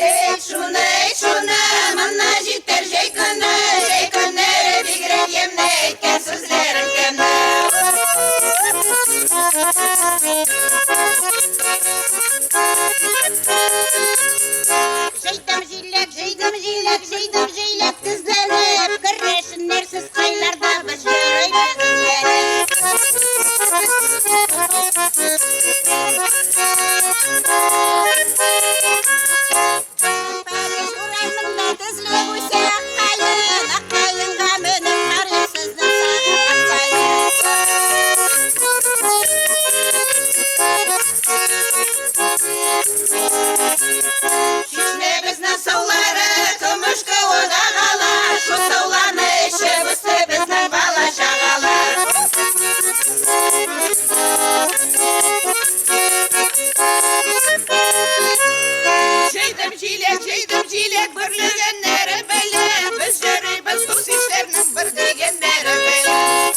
Әйт шуны, әйт шуны, монда җитәр җәй көне, җәй көннәре бигрәк ямьле, әйткән сүзләрең тәмле. Җыйдым җиләк, җыйдым җиләк, җыйдым җиләк тезләнеп, керәшеннәр сез кайларда, без йөрибез эзләнеп. Париж урамында тезлек үсә ак каен, ак каенга менеп карыйм сезне сагынган саен. Чишмәбезнең сулары көмеш кебек агалар, шул суларны эчеп үсте безнең бала-чагалар. Җыйдым җиләк, җыйдым җиләк, бөрлегәннәре белән, без йөрибез дус-ишләрнең бер дигәннәре белән.